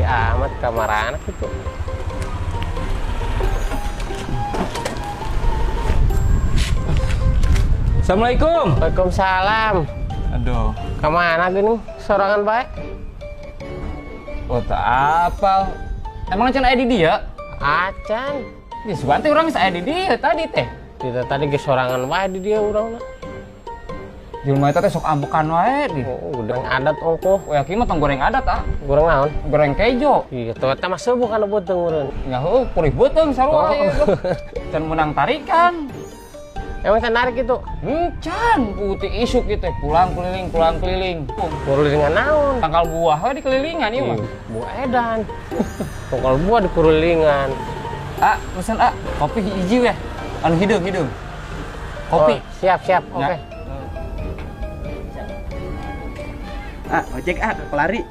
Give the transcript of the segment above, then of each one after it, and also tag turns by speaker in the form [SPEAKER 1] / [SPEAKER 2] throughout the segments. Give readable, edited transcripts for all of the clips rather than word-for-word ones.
[SPEAKER 1] amat kamarana kitu.
[SPEAKER 2] Assalamualaikum.
[SPEAKER 1] Waalaikumsalam.
[SPEAKER 2] Aduh,
[SPEAKER 1] kemana gini sorangan baik?
[SPEAKER 2] Oh, tak apa. Emang acan aya di dia?
[SPEAKER 1] Acan.
[SPEAKER 2] Ya sugan teh urang geus aya di dia tadi teh.
[SPEAKER 1] Tidak tadi geus sorangan wae di dia urangna.
[SPEAKER 2] Jelema eta teh sok ambekan wae di.
[SPEAKER 1] Oh, goreng adat ongkoh.
[SPEAKER 2] Oh, yakin mah tong goreng adat ah.
[SPEAKER 1] Goreng naon?
[SPEAKER 2] Goreng kejo.
[SPEAKER 1] Iya, tuh eta mah seueuh kana beuteung urang.
[SPEAKER 2] Ya heuh, purih beuteung sarua ieu. Can meunang tarikan.
[SPEAKER 1] Emang can narik itu?
[SPEAKER 2] Can, putih isuk gitu, pulang keliling, pulang keliling.
[SPEAKER 1] Kurulingan naon?
[SPEAKER 2] Tangkal buah we dikelilingan ieu mah.
[SPEAKER 1] Buah edan. Tangkal buah dikurulingan.
[SPEAKER 2] Ah, pesen ah, kopi hiji weh. Anu hideung. Kopi.
[SPEAKER 1] Oh, siap, siap. Oke. Okay.
[SPEAKER 3] Ah, ojek ah, pelari.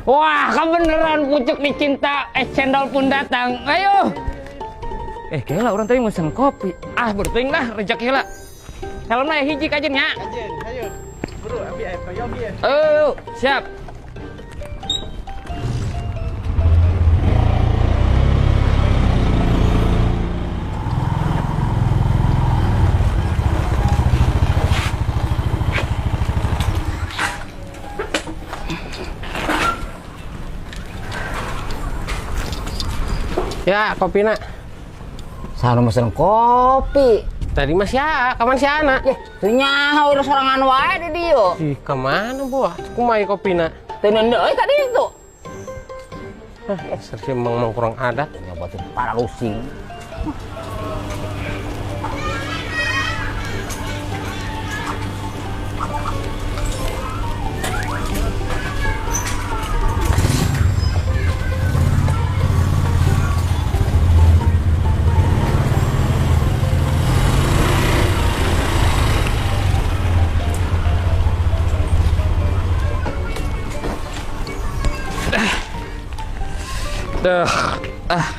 [SPEAKER 2] Wah, kebeneran pucuk dicinta, es cendol pun datang. Ayo. Kayaknya orang tadi mesen kopi. Ah, berting lah, rejeki lah. Helmna ya hiji kajen nya.
[SPEAKER 3] Kajen, ayo. Bro, abi ayo koyogi ya.
[SPEAKER 2] Oh, siap.
[SPEAKER 1] Ya, kopina.
[SPEAKER 4] Saha mesen kopi.
[SPEAKER 1] Tadi mah sia, kapan si anak?
[SPEAKER 4] Yeh, teu nyaho urang sorangan wae di dieu.
[SPEAKER 1] Ih, ka mana buah? Kumaha kopina?
[SPEAKER 4] Teu neundeun euy tadi itu.
[SPEAKER 1] Hah, si Mang kurang adat.
[SPEAKER 4] Nyoba tuh para rusing.
[SPEAKER 2] Duh, ah.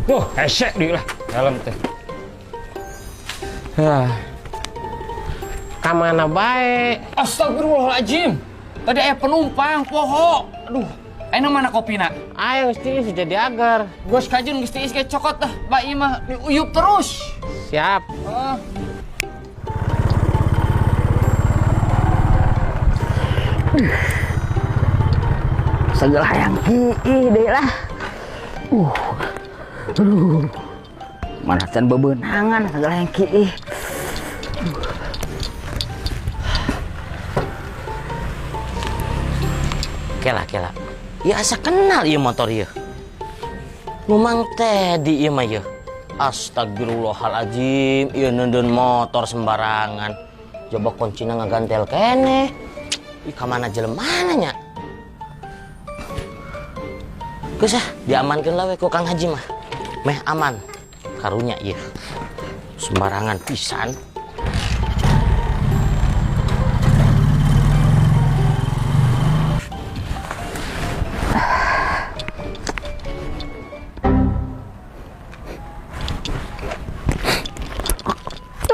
[SPEAKER 2] Wah, hesek deui lah dalam teh. Ah.
[SPEAKER 1] Ka mana bae?
[SPEAKER 2] Astagfirullahaladzim. Tadi aya penumpang poho. Aduh, ayeuna mana kopina?
[SPEAKER 1] Ayo geus tiis jadi agar.
[SPEAKER 2] Geus kajeun geus tiis ge cokot dah. Ba ieu mah diuyup terus.
[SPEAKER 1] Siap.
[SPEAKER 2] Oh.
[SPEAKER 4] Segala hayang kiih deh lah. Aduh. Mana can bebenangan segala hayang kiih.
[SPEAKER 5] Kela kela. Ya asa kenal ieu motor ieu. Nu Mang Tedi ieu mah ieu. Astagfirullahaladzim, ieu neundeun motor sembarangan. Coba kuncina ngagantel keneh. Ih, ka mana jelemana nya? Geus ah, diamankeun lah we ku Kang Haji mah. Meh aman. Karunya ieu. Sembarangan pisan.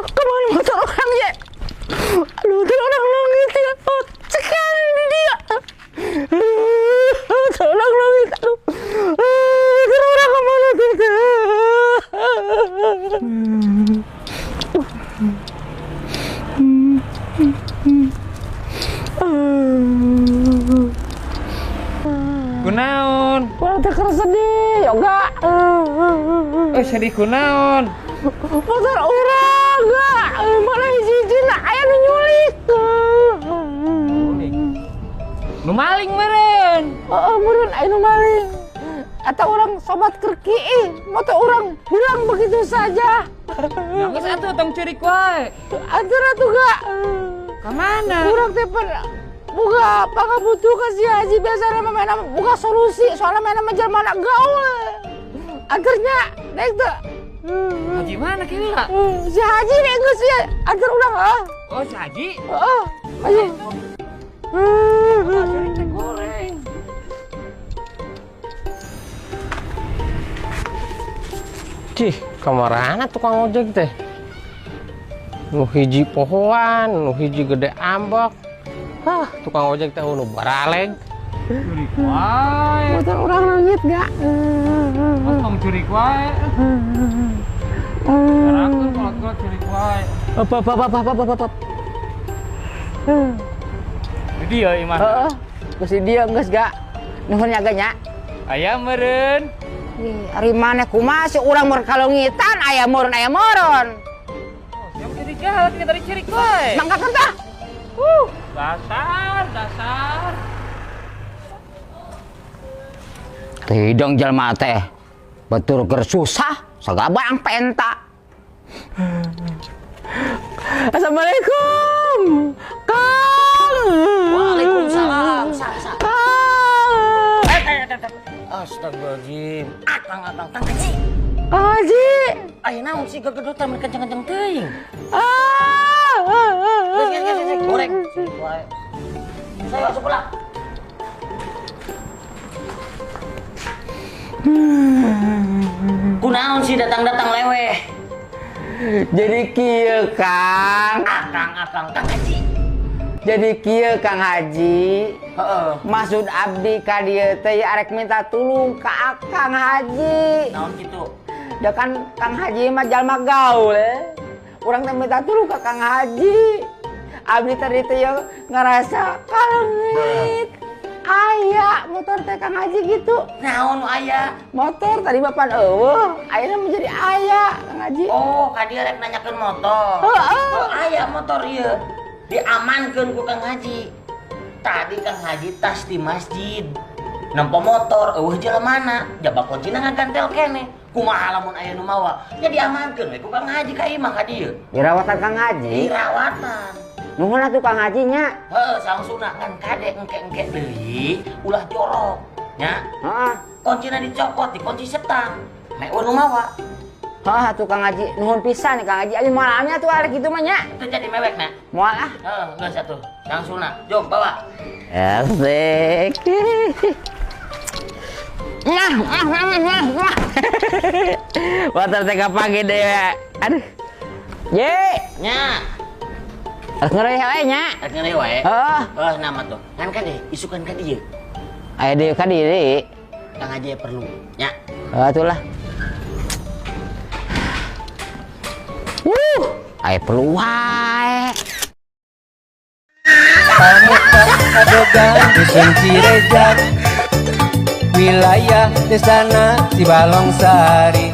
[SPEAKER 4] Kemana motor orang ya? Aduh, motor orang nangis ya. Oh, cekan di dia. Motor orang nangis. Aduh. Motor orang kemana tuh?
[SPEAKER 2] Kunaon?
[SPEAKER 4] Wah, teh sedih, yoga.
[SPEAKER 2] Sedih kunaon?
[SPEAKER 4] Motor urang gak, mana hiji-hiji lah, aya nu nyulik.
[SPEAKER 2] Nu maling meureun.
[SPEAKER 4] Heeh, meureun aya nu maling. Atau orang sobat kerkiih, motor orang hilang begitu saja.
[SPEAKER 2] Geus atuh tong ceurik wae.
[SPEAKER 4] Atuh atuh gak.
[SPEAKER 2] Ka mana?
[SPEAKER 4] Urang teh boga pangabutuh ka si Haji biasana mah mainna boga solusi, soalna mainna mah jelema gaul. Akhirnya naik teu.
[SPEAKER 2] Haji mana kira?
[SPEAKER 4] Si Haji nih geus ya, antar urang ah.
[SPEAKER 2] Oh, si Haji?
[SPEAKER 4] Heeh. Ayo.
[SPEAKER 2] Teh goreng.
[SPEAKER 1] Cih, kamarana tukang ojek teh? Nu hiji pohoan, nu hiji gede ambek. Hah, tukang ojek teh nu baraleg.
[SPEAKER 2] Curik wae.
[SPEAKER 4] Motor urang leungit gak?
[SPEAKER 2] Mas tong curik wae. Gerakeun kolot-kolot curik wae.
[SPEAKER 4] Apa apa apa apa apa apa.
[SPEAKER 2] Di dieu imah.
[SPEAKER 4] Heeh. Geus di dieu geus gak. Nuhun nya nya.
[SPEAKER 2] Aya meureun.
[SPEAKER 4] Ih, ari maneh kumaha sih urang meur kalongitan aya meureun aya moron.
[SPEAKER 2] Oh, siapa jadi jahat kita tadi cirik wae.
[SPEAKER 4] Mangkakeun tah.
[SPEAKER 2] Dasar, dasar.
[SPEAKER 4] Hidung jelema teh batur keur susah sagala barang penta. Assalamualaikum. Kang.
[SPEAKER 5] Waalaikumsalam. Sa, sa.
[SPEAKER 4] Kang.
[SPEAKER 5] Astagfirullahaladzim. Akang, akang, Kang Haji.
[SPEAKER 4] Kang Haji.
[SPEAKER 5] Aya naon sih gegedutan mun kenceng-kenceng teuing.
[SPEAKER 4] Ah.
[SPEAKER 5] Geus, geus, geus, geus, goreng. Wae. Saya masuk pula. Kunaon sih datang-datang leweh?
[SPEAKER 4] Jadi kieu Kang.
[SPEAKER 5] Akang, akang, Kang Haji.
[SPEAKER 4] Jadi kieu Kang Haji.
[SPEAKER 5] Heeh.
[SPEAKER 4] Maksud abdi ka dieu teh arek minta tulung ka Akang Haji.
[SPEAKER 5] Naon kitu?
[SPEAKER 4] Da kan Kang Haji mah jalma gaul eh. Urang teh minta tulung ka Kang Haji. Abdi tadi teh ya ngerasa kaleungit. Aya motor teh Kang Haji gitu.
[SPEAKER 5] Naon nu aya?
[SPEAKER 4] Motor tadi bapan eueuh, ayeuna menjadi aya Kang Haji.
[SPEAKER 5] Oh, ka dieu rek nanyakeun motor.
[SPEAKER 4] Heeh.
[SPEAKER 5] Oh, aya motor ieu. Diamankeun ku Kang Haji. Tadi Kang Haji tas di masjid. Nempo motor eueuh jelemana, jaba kuncina ngagantel keneh. Kumaha lamun aya nu mawa? Nya diamankeun we ku Kang Haji ka imah ka dieu.
[SPEAKER 4] Dirawatan Kang Haji.
[SPEAKER 5] Dirawatan.
[SPEAKER 4] Nuhun atuh Kang Haji nya.
[SPEAKER 5] Heeh, sangsuna ngan kade engke-engke deui ulah jorok nya.
[SPEAKER 4] Heeh.
[SPEAKER 5] Kuncina dicokot, dikunci setang. Mek eueuh nu mawa.
[SPEAKER 4] Heeh atuh Kang Haji, nuhun pisan Kang Haji. Abi moal atuh arek kitu mah nya.
[SPEAKER 5] Teu jadi mewek na.
[SPEAKER 4] Moal ah.
[SPEAKER 5] Heeh, geus atuh. Sangsuna, jom bawa.
[SPEAKER 4] Asik. Nah, nah, nah, nah, nah. Motor teh pagi deh. Aduh. Ye,
[SPEAKER 5] Nya,
[SPEAKER 4] arek ngeureuy wae nya.
[SPEAKER 5] rek ngeureuy wae.
[SPEAKER 4] Heeh.
[SPEAKER 5] Heuh, nama tuh. Ngan kade isukan ka dieu.
[SPEAKER 4] Aya deui ka dieu.
[SPEAKER 5] Kang Haji perlu. Nya.
[SPEAKER 4] Heeh atuh lah. Aya perlu wae.
[SPEAKER 1] Pamutan Dusun Cirejak, wilayah Desana Cibalong Sari.